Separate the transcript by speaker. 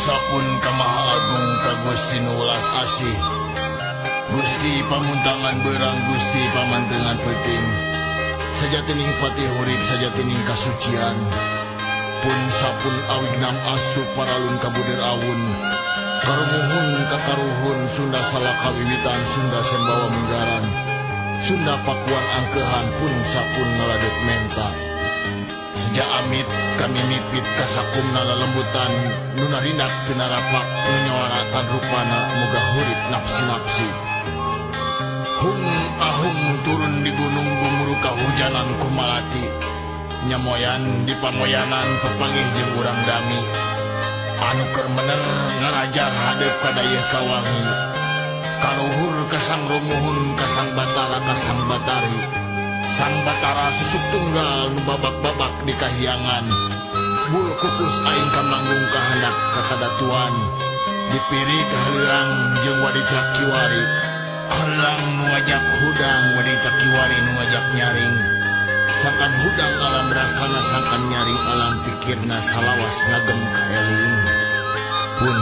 Speaker 1: Sapun ka Maha Agung ka Gusti nu welas asih. Gusti pamuntangan beurang, Gusti pamantengan peuting. Sajatining pati hurip, sajatining kasucian. Pun sapun awignam astu paralun kabuder awun. Karumuhun kakaruhun Sunda salaka wiwitan Sunda sembawa munggaran. Sunda pakuan angkehan pun sapun ngaladet menta. Sejak amit kami mipit kasakumna lelembutan nu narindak teu narapak nu nyawara tan rupana muga hurip napsi-napsi. Hung ahung turun di gunung gumuru kahujanan kumalati. Nyamoyan di pamoyanan pepanggih jeung urang dami. Anu keur mener ngaraja hadeup ka dayeuh kawangi. Kaluhur kasang rumuhun kasang batara kasang batari. Sang batara susuk tunggal nu babak-babak di kahyangan. Bul kukus aing kamanggung kahandak ka kadatuan. Dipiri kahaleuang jeung waditra kiwari. Haleuang nu ngajak hudang waditra kiwari nu ngajak nyaring. Sangkan hudang alam rasana sangkan nyaring alam pikirna salawas ngagem kaeling. Pun